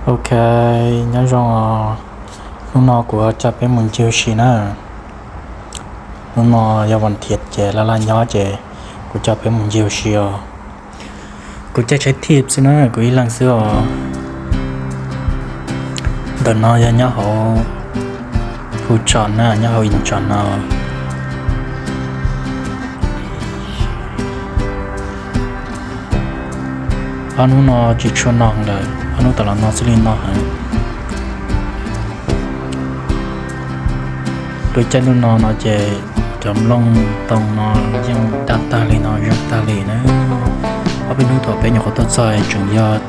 Ok, nyob zoo os. Hnub no kuv coj peb mus ncig ua si na. Hnub no yog vas thiv ces laj laj nyob ces kuv coj peb mus ncig ua si os. Kuv caij tsheb thij xwb na, kuv ib leeg xwb os. Ntawm no yog nyob hauv Phu Tsom na, nyob hauv Ib Tsom no. Ob hnub no tsis tshua no lawm, ob hnub tas los no xwb li no heev. Lub caij ntuj no no ces cov nplooj ntoo no yeej daj tag li no, zeeg tag li na. Ob peb hnub thaum peb nyuam qhuav tuaj txog tseem yog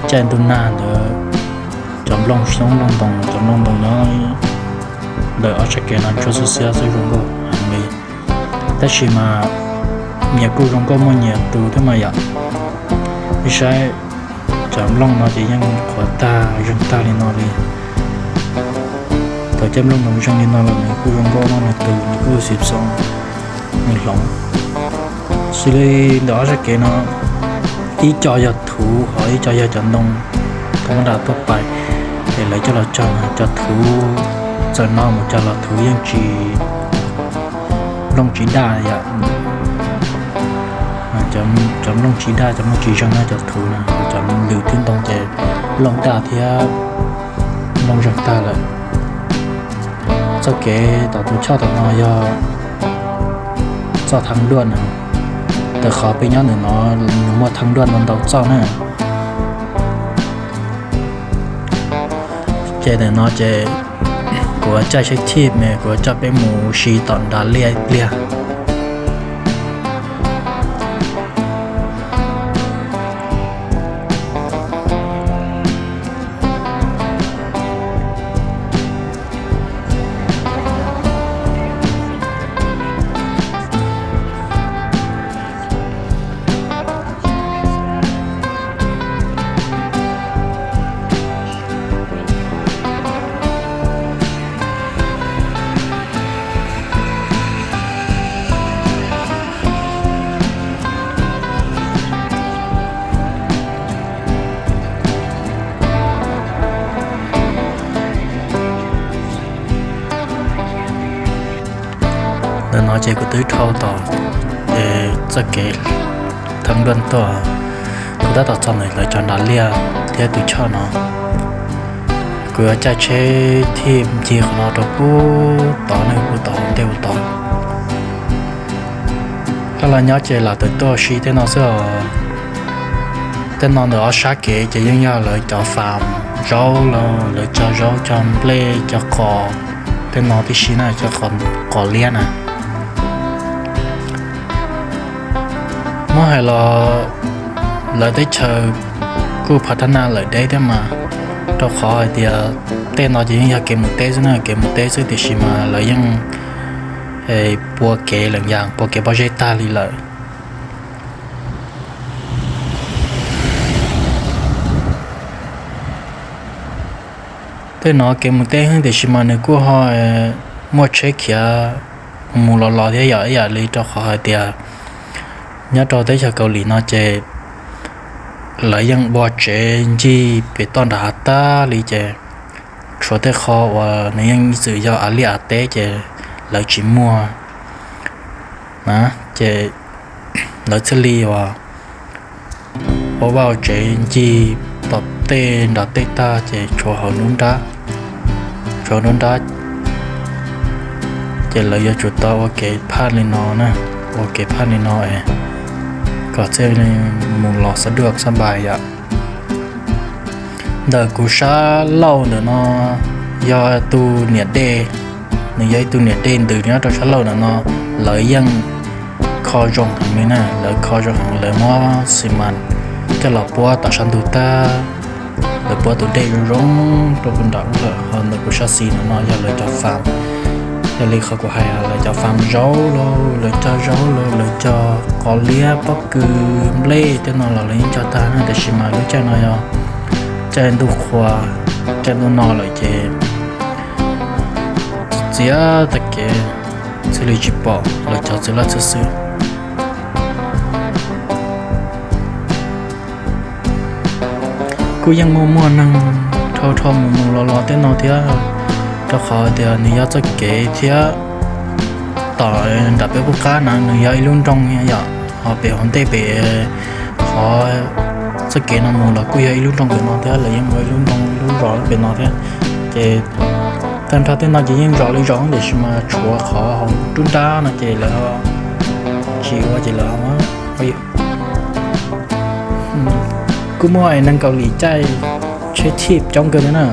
caij ntuj nag ntawd, cov nplooj xyoob nplooj ntoo, cov nplooj ntoo nyob ntawm ob sab kev no ntsuab xiab xiab xwb, zoo nkauj heev li. Tab sis mas nyias kuj zoo nkauj muaj nyias tus thiab mas yom. Ib saib cov nplooj no ces yeej qhuav tag zeeg tag li no li. Thaum caij nplooj ntoo zeeg li no los nws kuj zoo nkauj muaj nws tus, nws kuj xim xoo, nws hloov. Xws li ntawm ob sab kev no, ib co yog thuv ho ib co yog cov ntoo thaj mab dam tuaj pais, es lawv coj los cog no, cov thuv txawm no mus cog los thuv yeej tsis, nplooj tsis daj yom. Cov nplooj tsis daj, cov nplooj tsis zeeg no, cov thuv na, cov lwm thwb ntoo ces nplooj daj thiab nplooj zeeg tag lawm. Txoj kev tom tus choj tom no yog txoj thaj luaj na, rau qhov peb nyob ntawm no nws muaj thaj luaj no ntau txoj na. Ces ntawm no ces kuv caij tsheb thij mas kuv coj peb mus si tom nrad liaj ib pliag. Ntawm no ces kuv twb dhau tom txoj kev thaj luaj tuaj, kuv tab tom txog ntawm lawv cov nrad liaj thiab tus choj no. Kuv yuav caij tsheb thij ncig qhov no rau pub tod ne, pub tod ntej ua tod. Laj laj nyob ces lam tawm tuaj si tej no xwb os. Tej no ntawm ob sab kev ces yeej yog lawv cov fam zaub los lawv cog zaub cog nplej cog qos tej no tib si na, cog qos liab na. Muab hais los lawv teb chaws kuj phav thab naj lawm deb thiab mas, rau qhov hais tias tej no ces yeej yog kev mus teb xwb na, kev mus teb xwb tiam sis mas lawv yeej pua kev lawm, yam pua kev pob zeb tag li lawm. Tej no kev mus teb xwb tiam sis mas nws kuj ho muaj tsheb khiav mus los los thiab yom, ib yam li rau qhov hais tias nyob rau teb chaws Kaus Lim no ces lawv yeej ua tsev ncig pem toj nram hav tag li ces tshuav tej qho uas nws yeej txwm yog av liaj av teb ces lawv tsis muag na, ces lawv thiaj li uas ua vaj ua tsev ncig tom tej nram tej tag ces tshuav hauv nruab nrab, tshuav nruab nrab ces lawv yuav tsum tau ua kev phaj li no na, ua kev phaj li no es kom thiaj li mus los xab duaj xab npais yom. Ntawm kuv sab laug ntawm no yog tus niam dej, nws yog ib tug niam dej ntws nyob rau sab laug ntawm no, lawv yeej kho zoo heev li na, lawv kho zoo heev, lawv muab xi mas coj los puab tom sab ntug tag, lawv puab tus dej zoo zoo rau puag nram ub lawm. Ho ntawm kuv sab xis ntawm no yog lawv cov fam, yog li qhov kuv hais lawv cov fam zaub los lawv cog zaub los lawv cog qos liab pob kws nplej tej no los lawv yeej cog tag na, tiam sis mas lub caij no yog caij ntuj qhua, caij ntuj no lawm ces txiav tag kev thiaj li tsis pom lawv cov txiv laj txhwb xwb. Kuj yeej muaj muaj neeg dhau dhau mus mus los los tej no thiab, rau qhov tias nws yog txoj kev thiab tom nram peb qub qab no nws yog ib lub nroog yom, ho pem hauv ntej pem qhov txoj kev no mus los kuj yog ib lub nroog pem no thiab, lawv yeej ua ib lub nroog ib lub zos pem no thiab. Ces tag nrho tej no ces yeej zos li zos tiam sis mas tshuav qhov hauv nruab nrab no ces lawv tsis ua ces lawv kuj muaj neeg Kaus Lim caij tsheb thij coob kawg li na.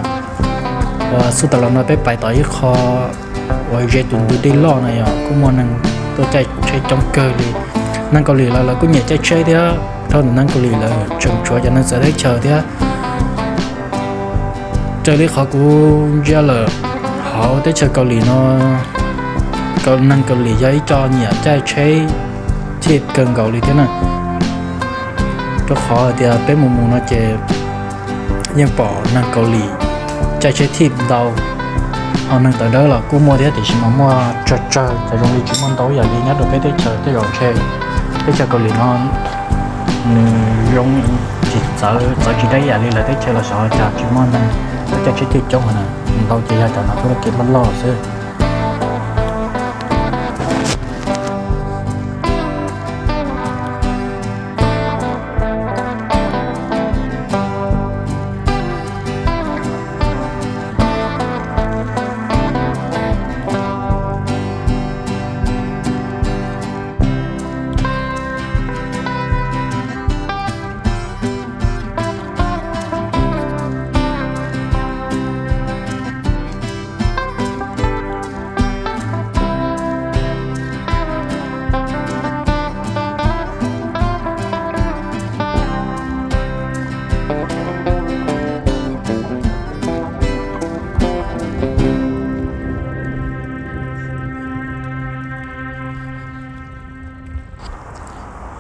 Uas xub tas los no peb pais tom ib qho uas ze tus ntug dej loj na yog kuj muaj neeg tuaj caij tsheb coob kawg li. Neeg Kaus Lim los lawv kuj nyiam caij tsheb thiab, dhau ntawm neeg Kaus Lim lawv tseem tshuav cov neeg txawv teb chaws thiab. Raws li qhov kuv ntsia lawm, hauv teb chaws Kaus Lim no neeg Kaus Lim yog ib co nyiam caij tsheb thij kawg nkaus li thiab na. Rau qhov hais tias peb mus mus no ces yeej pom neeg Kaus Lim caij tsheb thij ntau, ho neeg tawv dawb los kuj muaj thiab tiam sis mas muaj tsawg tsawg, txawm zoo li tsis muaj ntau ib yam li nyob rau peb teb chaws tej zaum ntshe teb chaws Kaus Lim no nws zoo tsis txawv, txawv tsis deb ib yam li lawv teb chaws los xyov cas tsis muaj neeg caij tsheb thij coob na, ntau ces yog cov no tuaj kev loj loj xwb.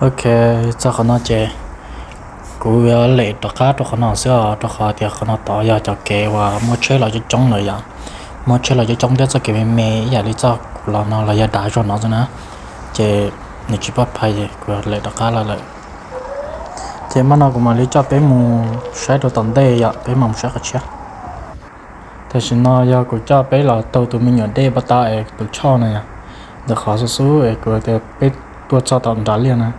Ok, txog qhov no ces kuv yuav lem rov qab rau qhov no xwb os, rau qhov tias qhov no tod yog cov kev uas muaj tsheb los coob coob lawm yom. Muaj tsheb los coob coob thiab txoj kev me me ib yam li txoj kuv los no los yog dav zog no xwb na, ces nws tsis pab phai ces kuv lem rov qab los lawm. Ces mam no kuv mam li coj peb mus saib rau tom ntej yom, peb mam mus saib qhov tshiab. Tam sim no yog kuv coj peb los taug tus me nyuam dej pab tab es tus choj na yom, ntawm qhov xub xub es kuv tias peb tuaj txog tom nram liaj na.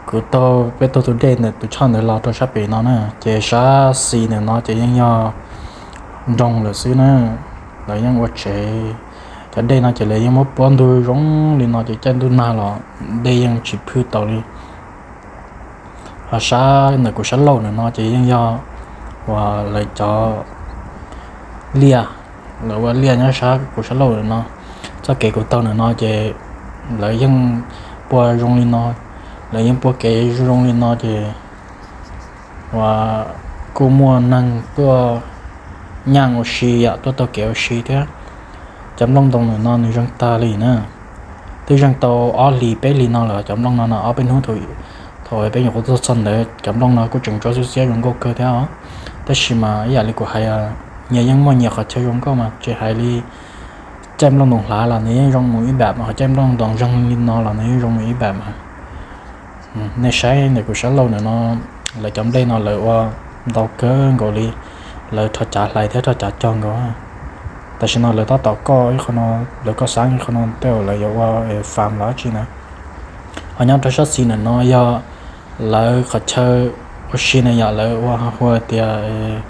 Kuv taug, peb taug tus dej ntawm tus choj ntawd los rau sab pem no na, ces sab xis ntawm no ces yeej yog nroog lawm xwb na, lawv yeej ua tsev. Cov dej no ces lawv yeej muab puab ntug zoo li no ces caij ntuj nag los dej yeej tsis phwj tau li. Ho sab ntawm kuv sab laug ntawm no ces yeej yog uas lawv cov liaj, lawv ua liaj nyob sab kuv sab laug ntawm no. Txoj kev kuv taug ntawm no ces lawv yeej pua zoo li no, lawv yeej pua kev zoo li no ces uas kuj muaj neeg tuaj nyaaj ua si yom, tuaj taug kev ua si thiab. Cov nplooj ntoo ntawm no nws zeeg tag li na, twb zeeg tau ob hlis peb hlis no lawm cov nplooj no no, ob peb hnub thaum peb nyuam qhuav tuaj txog ntawd cov nplooj no kuj tseem ntsuab xiab xiab zoo nkauj kawg thiab os. Tab sis mas ib yam li kuv hais, nyias yeej muaj nyias qhov chaw zoo nkauj mas tsis hais li caij nplooj ntoo hlav los nws yeej zoo mus ib npam mas qhov caij nplooj ntoo zeeg li no los nws yeej zoo mus ib npam mas. Nej saib ntawm kuv sab laug ntawm no, lawv cov nplej no lawv ua ntau kawg nkaus li, lawv rho cav hlais thiab rho cav cog nkaus. Tam sim no lawv tab tom koj ib qho no, lawv koj xab ib qho no tej zaum lawv yuav ua fam los dab tsi na. Ho nyob rau sab xis ntawm no yog lawv qhov chaw ua si na yom, lawv ua hu tias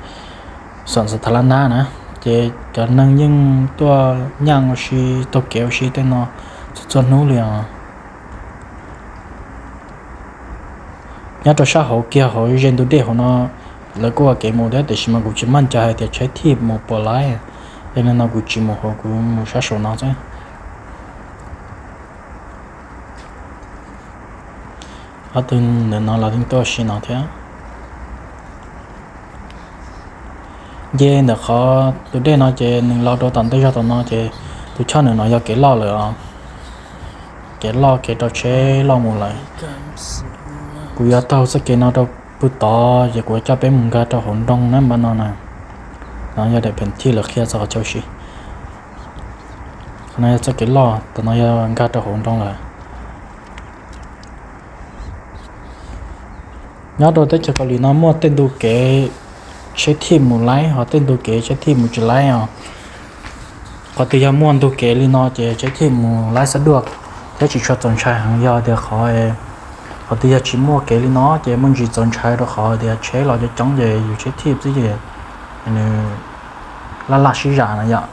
xam xav tha lab nab na, ces cov neeg yeej tuaj nyaaj ua si taug kev ua si tej no txhua txhua hnub li os. Nyob rau sab hauv kiag hauv ze ntug dej hauv no, lawv kuj ua kev mus thiab tiam sis mas kuv tsis maj nco hais tias tsheb thij mus puas laib, yog li no kuv tsis mus hauv, kuv mus sab saum no xwb. Ob tug ntawm no los yeej tuaj ua si no thiab. Nce ntawm qhov tus dej no ces nws los rau tom ntej zog tom no ces tus choj ntawm no yog kev loj lawm os. Kev loj kev rau tsheb loj mus lawm. Kuv yuav taug txoj kev no rau pug tod ces kuv yuav coj peb mus nkag rau hauv nroog na npaj no na. No yog daim pheem thij lawv qhia txog qhov chaw ua si. Qhov no yog txoj kev loj, tom no yog nkag rau hauv nroog lawm. Nyob rau teb chaws Kaus Lim no muaj tej ntu kev tsheb thiaj mus laib, ho tej ntu kev tsheb thiaj mus tsis laib os. Qhov twg yog muaj ntu kev li no ces tsheb thiaj mus laib xab duaj thiab tsis tshua txaus ntshai heev. Yog tias qhov, qhov twg yog tsis muaj kev li no ces muaj ntsis txaus ntshai rau qhov tias tsheb los coob coob ces yus tsheb thiaj xwb ces nws laj laj sib zam na yom.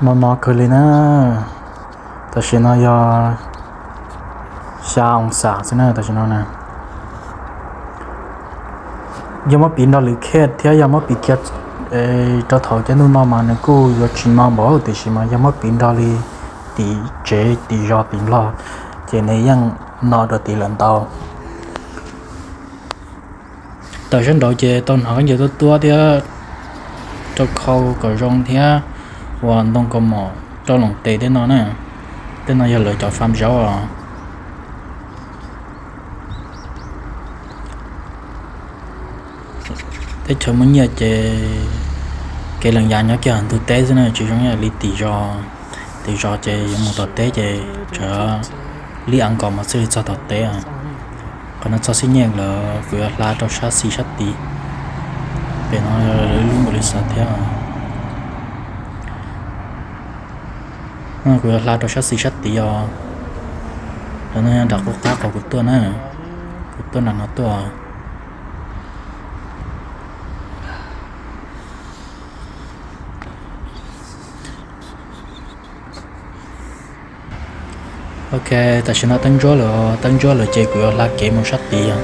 Mos mos kawg li na. Tam sim no yog xya oo xam xwb na tam sim no na. Yog muab piv nrog lwm khej thiab yog muab piv kiag rau thaum cov ntuj no mas nws kuj yuav tsis no npaum, tiam sis mas yog muab piv nrog li tim tsev tim zos tim nplog ces nws yeej no dua tim lawm ntau. Tawm sab nraud ces tau hnov khaub ncaws tuab tuab thiab rau khau kom zoo thiab ua ntoo kaus mom rau loos tes tej no na. Tej no yog lawv cov fam zaub os. Teb chaws muaj nyiaj ces kev lees yam nyob kiag ntug teb xwb na, tsis zoo li tim zos. Tim zos ces yuav mus tom teb ces tsuas li a nkaus mas thiaj li txog tom teb. Qhov no txog xib nyej lawm kuv yuav hla rau sab xis sab tid. Pem no lub npaum li xav thiab. Kuv yuav hla rau sab xis sab tid os. Cov no nram qub qab qhov kuv tuaj na, kuv tuaj nram no tuaj. Ok, tam sim no teeb ntsuab lawm, teeb ntsuab lawm ces kuv yuav hla kev mus sab tid,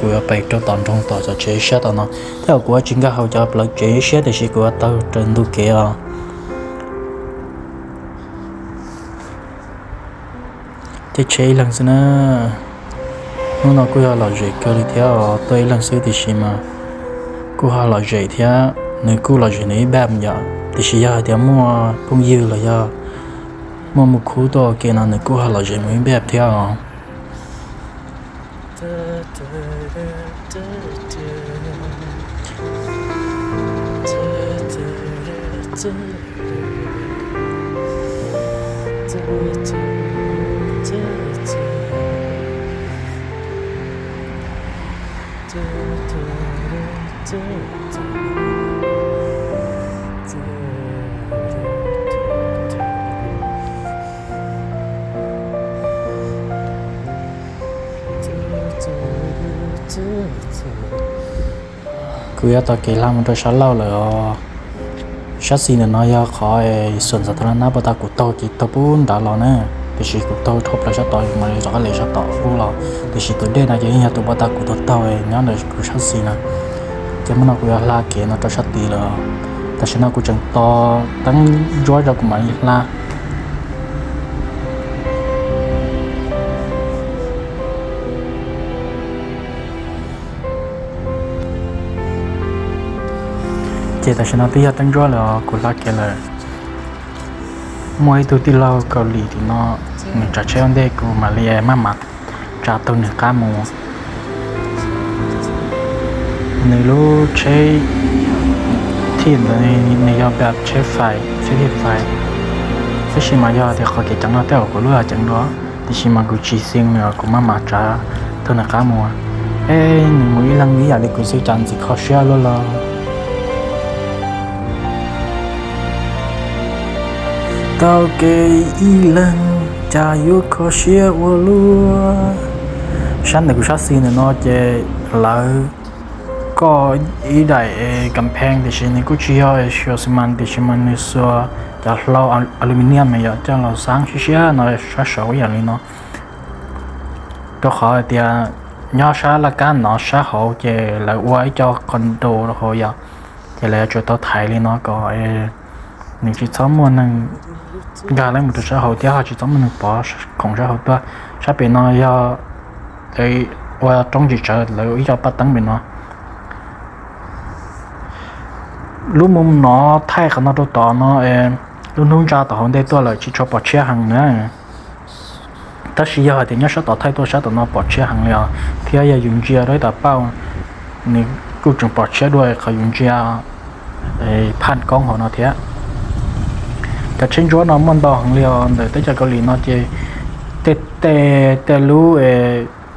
kuv yuav pem rau tom nroog tom tsev siab tom no. Thiab kuv tsis nkag hauv cov plawv tsev siab tiam sis kuv yuav taug raws ntug kev os. Caij tsheb ib leeg xwb na. Hnub no kuj yog lom zem kawg li thiab, tuaj ib leeg xwb tiam sis mas kuj ho lom zem thiab. Nws kuj lom zem nws ib npaj yom, tiam sis yog hais tias muaj phooj ywg los yog muaj mus khub tuaj ua ke no nws kuj ho lom zem mus ib npaj thiab os. Kuv yuav taug kev hla mus rau sab laug lawm os. Sab xis ntawm no yog qhov xum xav tau na, pov tas kuv taug ces taug pub nrad los na, tiam sis kuv taug dhau plaws sab tod mam li rov qab li sab tod ub los, tiam sis tus dej no ces yeej yog tus pov tas kuv taug taug nyob ntawm kuv sab xis na. Ces hnub no kuv yuav hla kev no rau sab tid lawm. Tam sim no kuv tseem tos teeb ntsuab rau kuv mam li hla. Ces tam sim no twb yog teeb ntsuab lawm os, kuv hla kev lawm. Muaj ib tug tij laug Kaus Lim tim no, nws tsav tsheb ua ntej kuv mam li maj mam tsa taug nws qab mus. Nws lub tsheb thij ntawd nws yog npab tsheb fais, tsheb thij fais. Tab sis mas yog tias qhov kev ceev no tej zaum kuv lub yog ceev dua, tiam sis mas kuv tsis xis nws, kuv maj mam tsav taug nws qab mus. Es nws mus ib leeg ib yam li kuv xwb cas ntxim kho siab luaj los. Taug kev ib leeg cas yuav kho siab ua luaj. Sab ntawm kuv sab xis ntawm no ces lawv koj ib daim kam pheej tiam sis nws kuj tsis yog xuas xi mas tiam sis mas nws xuas cov hlau aluminium yom, coj los xab siab siab no sab saud ib yam li no. Rau qhov hais tias nyob sab laj kab no sab hauv ces lawv ua ib co qhov ntoo rau hauv yom, ces lawv yuav tsum tau thaiv li no kom nws tsis txhob muaj neeg nkag leej mus rau sab hauv thiab ho tsis txhob muaj neeg pov khoom sab hauv tuaj. Sab pem no yog ua roob tsis tsawv, lawv ua ib co paj teeb pem no. lub mus no thaij qhov no rau tom no, lub hnub ntsa tom hauv ntej tuaj lawm tsis tshua pom tshiab heev na. Tab sis yog hais tias nyob sab tom thaij tuaj sab tom no pom tshiab heev li os, thiab yog yus ntsia rau ib tag pauj, nws kuj tseem pom tshiab dua qhov yus ntsia phaj koob hauv no thiab. Cov tsheb ntsuab no muaj ntau heev li os, ntawm teb chaws Kaus Lim no ces tej, tej lub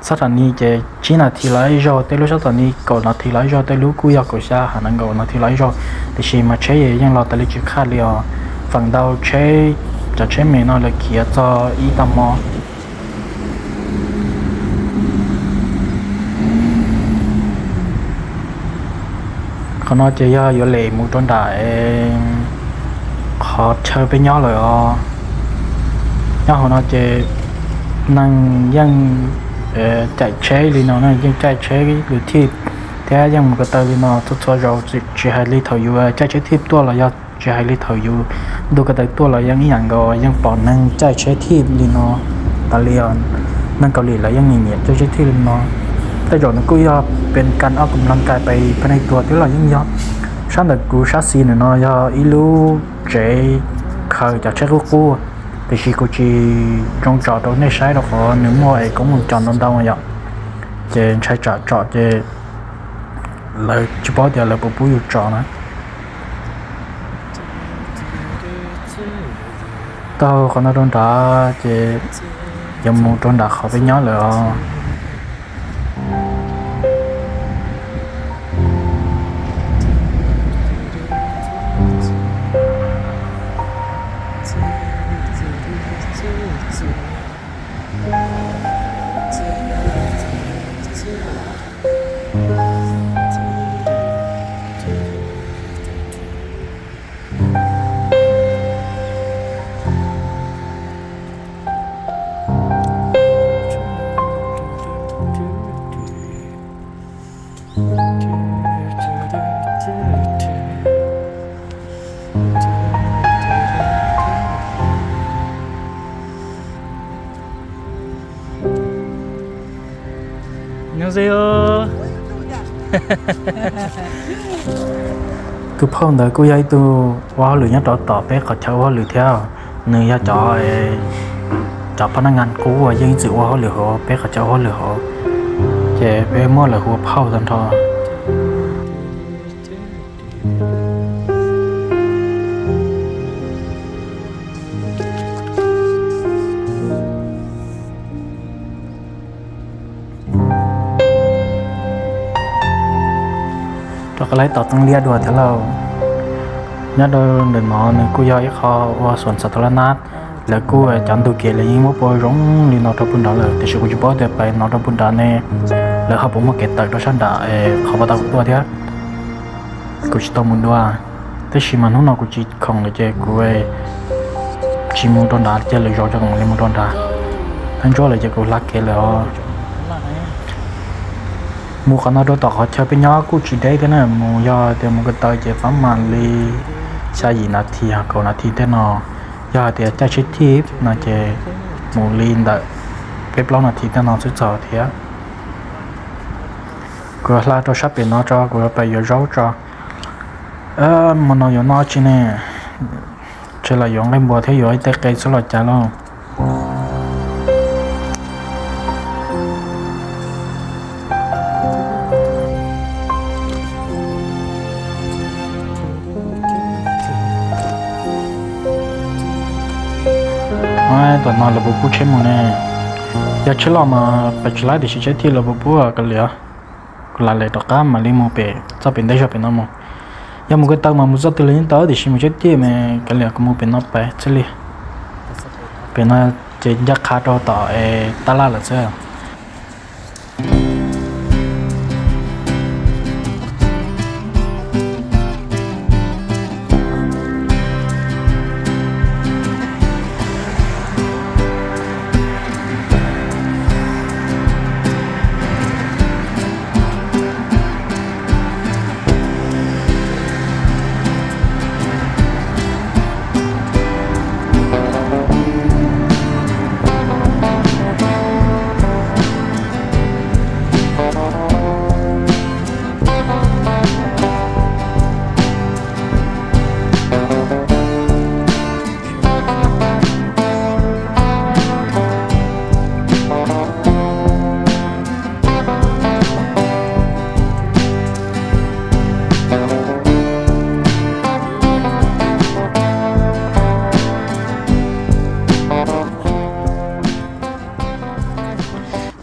xab tham ni ces tsib nas this los ib zaug, tej lub xab tham ni kaum nas this los ib zaug, tej lub kuj yog kaum xya ha na, kaum nas this los ib zaug. Tiam sis mas tsheb yeej los tas li tsis qhaj li os. Feem ntau tsheb, cov tsheb me no lawv khiav txog ib tag hmo. Qhov no ces yog yuav lem mus rau nram qhov chaw peb nyob lawm os. Nyob hauv no ces neeg yeej caij tsheb li no, yeej caij tsheb lwm thij thiab yeej mus ko taw li no txhua txhua zaus, tsis hais li thaum yus caij tsheb thij tuaj los yog tsis hais li thaum yus ntu ko taw tuaj los yeej ib yam nkaus, yeej pom neeg caij tsheb thij li no tas li os. Neeg Kaus Lim lawv yeej nyiam nyiam caij tsheb thij li no. Tej zaum nws kuj yog pes kas ob kom laj kais pes pha neeg tuag thiab los yeej yog. Sab ntawm kuv sab xis ntawm no yog ib lub tsev khaws cov tsheb qub qub, tiam sis kuv tsis zoo tso rau nej saib rau qhov nws muaj es koob mus cos ntau ntau yom. Ces ntshai tsam tsom ces lawv tsis paub tias lawv puas pub yus tso na. Taug qhov no rau nrad ces yuav mus rau nram qhov peb nyob lawm os. Tus phauj ntawd kuj yog ib tug ua hauj lwm nyob rau tom peb qhov chaw ua hauj lwm thiab. Nws yog cov, cov phab nab ngas qub uas yeej ib txwm ua hauj lwm hauv peb qhov chaw ua hauj lwm hauv, ces peb muab lawv hu ua phauj tag nrho. Rov qab los tom Teej Liab dua thiab lauj. Nyob rau ntawm no nws kuj yog ib qho ua xoom xav tau lab nab, lawv kuj cov ntug kev lawv yeej muab pua zoo li no rau pug nrad lawm, tiam sis kuv tsis paub tias pem no rau pug nrad ne lawv ho puas muaj kev tawm rau sab nram qhov pas tau kuv tuaj thiab. Kuv tsis tau mus dua, tab sis mas hnub no kuv tsis khoom lawm ces kuv tsis mus rau nrad, cia lwm zaus tso kuv mam li mus rau nrad. Thaj ntsuab lawm ces kuv hla kev lawm os. Mus qhov no rau tom qhov chaw peb nyob kuj tsis deb thiab na, mus yog tias mus ko taw ces pab mam li xya yim nas this kaum nas this tej no. Yog hais tias caij tsheb thij no ces mus li ntawm peb plaub nas this tej no xwb txog thiab. Kuv hla rau sab pem no tso, kuv pem yuav zaub tso. Hmo no yuav noj tsi ne? Ntshe los yuav nqaij npua thiab yuav ib teg qe xwb los cas lauj. Tom no lawv puas pub tsheb mus ne? Yog tsheb loj mas pes tsis laib, tiam sis tsheb thij lawv puas pub kav liam. Kuv lam lem rov qab mam li mus pem txoj pem ntej zog pem no mus. Yog mus ko taw mas mus txoj twg los yeej tau, tiam sis mus tsheb thij mas kav liam kuv mus pem no pem txhiaj li. Pem no ces ncaj qha rau tom es tab laj lawm xwb.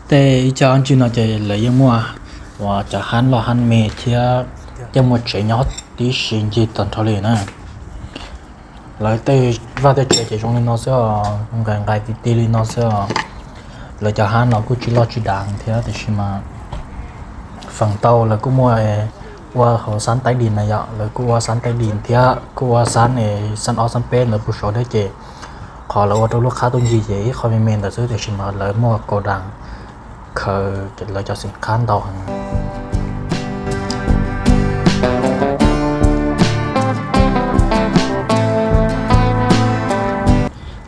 Tej ib co ntsis no ces lawv yeej muaj uas cov hab loj hab me thiab, yeej muaj tsev nyob tib si ncig tag nrho li na. Lawv tej vaj tej tsev ces zoo li no xwb os, nqaim nqaim ti ti li no xwb os. Lawv cov hab no kuj tsis loj tsis dav thiab tiam sis mas feem ntau lawv kuj muaj ua hauv xab taib dis na yom, lawv kuj ua xab taib dis thiab kuj ua xab, xab ob xab peb ntawd puag saud thiab ces qhov lawv ua rau lub qhab tuaj ncig ces ib qho me me ntawd xwb tiam sis mas lawv muaj kaus das khaws lawv cov xim qhab ntau heev.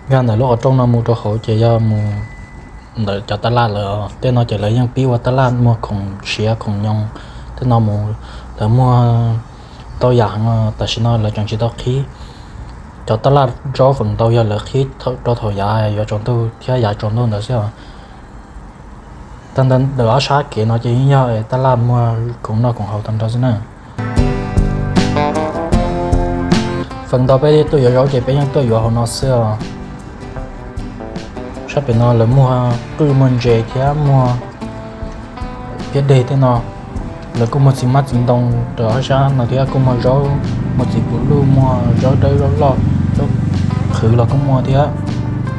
Nkag ntawm lub qhov rooj no mus rau hauv ces yog mus ntawm cov taj laj lawm. Tej no ces lawv yeej pib ua taj laj muag khoom siav khoom nyoos. Tej no mus lawv muag tau yam heev, tam sim no lawv tseem tsis tau qhib. Cov taj laj zaub feem ntau yog lawv qhib rau thaum yav yuav tsaus ntuj thiab yav tsaus ntuj ntawd xwb os. Tag ntawd ntawm ob sab kev no ces yeej yog taj laj muag khoom noj khoom haus tag nrho xwb na. Feem ntau peb tuaj yuav zaub ces peb yeej tuaj yuav hauv no xwb os. Sab pem no lawv muag qwj muag ntses thiab muag phiab deg tej no. Lawv kuj muag txiv hmab txiv ntoo rau ob sab no thiab kuj muag zaub, muag txiv puv luj, muag zaub dawb zaub loj, zaub qhwv los kuj muag thiab.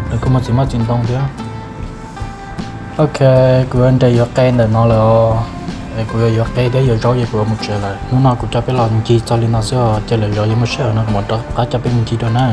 Lawv kuj muag txiv hmab txiv ntoo thiab. Ok, kuv yuav nres yuav qe ntawm no lawm os. Es kuv yuav yuav qe thiab yuav zaub ces kuv yuav mus tsev lawm. Hnub no kuv coj peb los ncig txog li no xwb os, cia lwm zaus yog muaj sij hawm no kuv mam rov qab coj peb mus ncig dua na.